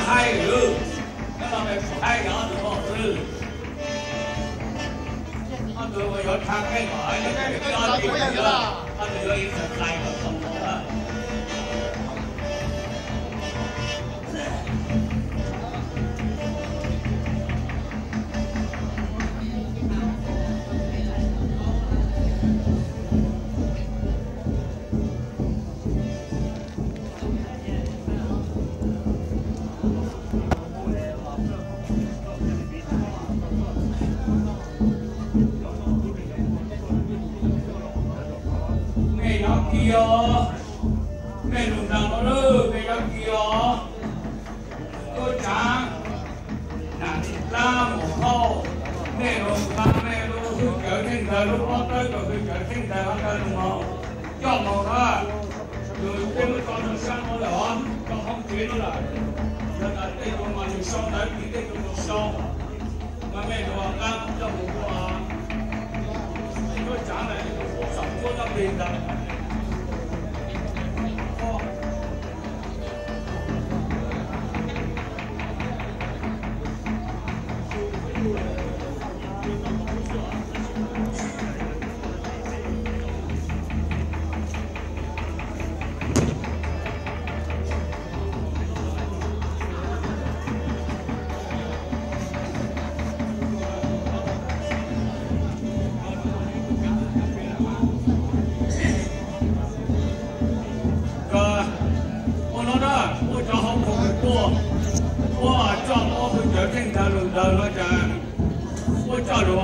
Thaij lawm, nyob no peb thaij ob tug poj xwb. Ob tug uas yuav thaij qeej os, ob tug yuav ib txhais tais kom tau mus lawm. Mej nyob kiag os, mej lug nraag no lawm, mej nyob kiag os. Tub Tsaav, Nam Tsis Plab, Mus Hauj, mej lug nqa mej lub hwj cawv theej ntawd, lub pob tawb rau hwj cawv theej ntawd hov ntawd lug moog coj moog na. Yog peb muab tso rau sab no lawm os, rau hauv tsev no lawm. Yog tas tej tug mas nws sau ntawv ces tej tug nws sau, mas mej lug nqa coj moog ua, mej Tub Tsaav na, ua saum nruab nyob peg ntawd. Ua no na, muab cov hauv paus kws tuaj, muab coj muab hwj cawv theej ntawd lug ntawd no ces muab coj lug,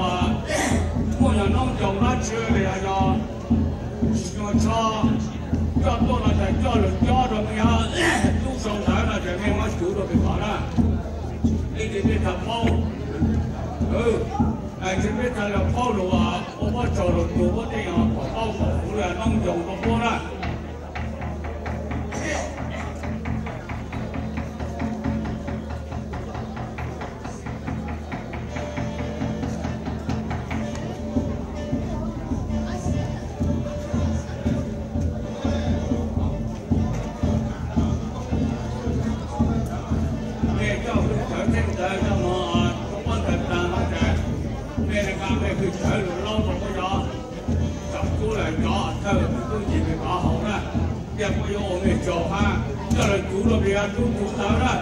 muaj yog noob ncoos dlaab tsi los yog tsis nyuag tsho coj tuaj no ces coj lug cob rau mej, tub sau ntawv no ces mej muab cuv rau pem tod na. Ib txhia peb txhia paub, ib txhia peb txhia los paub lug ua pob tsaug lug tug, muab tej yog kom paub kom kuv noob ncoos rau puab na. Mej coj hwj cawv theej ntawd coj moog rua puab ntawd taag no ces mej le nqa mej hwj cawv lug laub rua puab cov, tsoom tub lawm cov thawj tub nyiam mej cov hauv na, thiab puab yuav ua mej tsaug hab coj lug cuv rua pem tub tug ntawd na.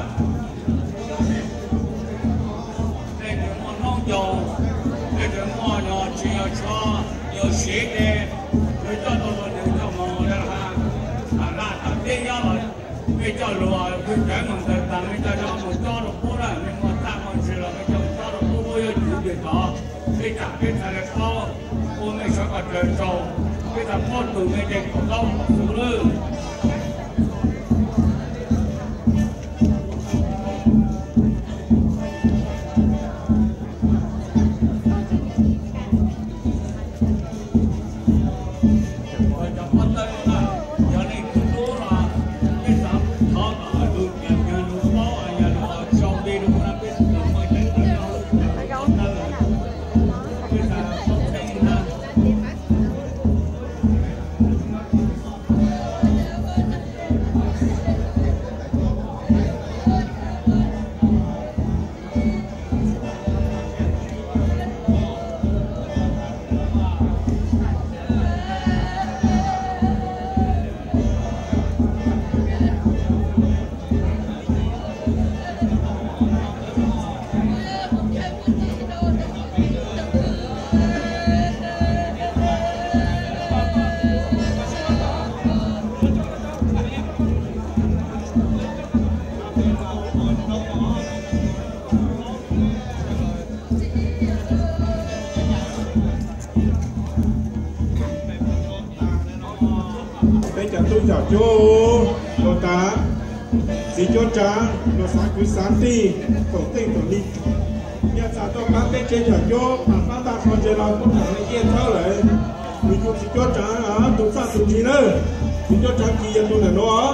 Mej tseem muaj noob ncoos, mej tseem muaj yog tsis yog tsho, yog siv ces yuav coj tau lug nws coj moog le hab, tam laj tam teb nyob los mej coj lug hwj cawv moog ntawd taag mej coj cov moog cob rua puab na, mej muaj txaj muaj ntse los mej coj cob rua puab, puab yuav cuv pem tod. Peb txhia peb txhia le paub, ua mej sawv kom raws tsaug, peb txhia paub tug mej ces kom laub kom txug lawm. Cov pob tawb no na, yog leej twg hlub los peb xav thov kom lug nyiam yog lug paub yog lug sau npe rua no peb txhia muaj cov pob tawb, peb txhia paub tseeb na. Peb cov tub cov cuab los tas, txiv cuab tsaav los xav kwv xav tij, koom tej koom li, yog xav tuaj pab peb tsev cov cuab mas pab tag qho ntses los kuj tham li ciaj txhawb lawm. Nws yog txiv cuab tsaav tus txaj tus ntse nawb, txiv cuab tsaav Kis yog tus ntawm nuav.